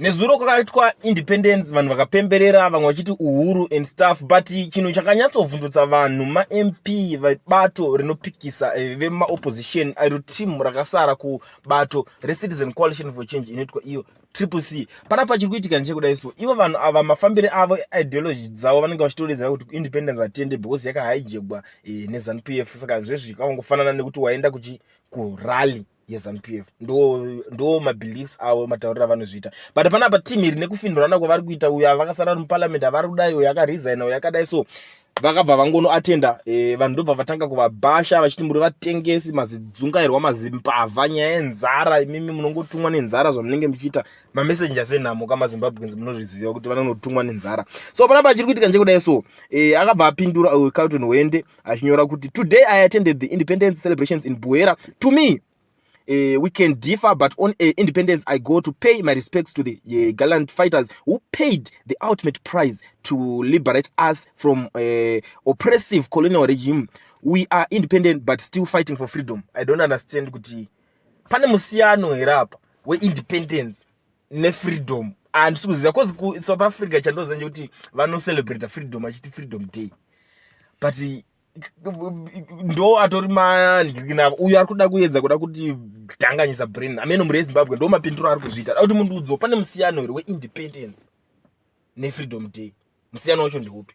Nezuro kwakaitwa independence, vanhu vakapemberera, vamwe vachiti uhuru and stuff, but chinhu chakanyatsovhundutsa vanhu maMP vebato rinopikisa, vemaopposition, iro team rakasara kubato reCitizen Coalition for Change inoitwa iyo Triple C. Panapa chiri kuitika ndechekudai so, ivo vanhu ava, mafambire avo, ideology dzavo, vanenge vachitoredzera kuti independence hatiende because yakahijackwa neZANU PF. Saka zvezvi kavangofanana nekuti waenda kuchi kurally yeZANU PF. Ndo mabeliefs avo, matauriro avanozviita. But panapa team iri, nekufindurana kwavari kuita, uyo avakasara muparliament avari kudai, uyo akaresigna, uyo akadai, so vakabva vangonoatenda. Vanhu ndobva vatanga kuvabhasha vachiti muri vatengesi, mazidzungairwa, mazimbavha, nyaya yenzara, imimi munongotumwa nenzara zvamunenge muchiita. Mamessengers enhamo kamaZimbabweans, munozviziva kuti vanonotumwa nenzara. So panapa chiri kuitika ndechekudai so, akabva apindura Carlton Hwende achinyora kuti, "Today I attended the independence celebrations in Buhera. To me, we can differ, but on independence I go to pay my respects to the gallant fighters who paid the ultimate price to liberate us from oppressive colonial regime. We are independent but still fighting for freedom." I don't understand kuti pane musiyano here apa weindependence nefreedom. Handisi kuziva, cause kuSouth Africa chandoziva ndechekuti vanocelebrata freedom achiti Freedom Day, but ndo atori manhirikina. Uyo ari kuda kuedza kuda kuti dhanganyisa brain amene muri yeZimbabwe, ndo mapinduro ari kuzviita. Da kuti mundiudzo, pane musiyano here weindependence nefreedom day? Musiyano wacho ndeupi?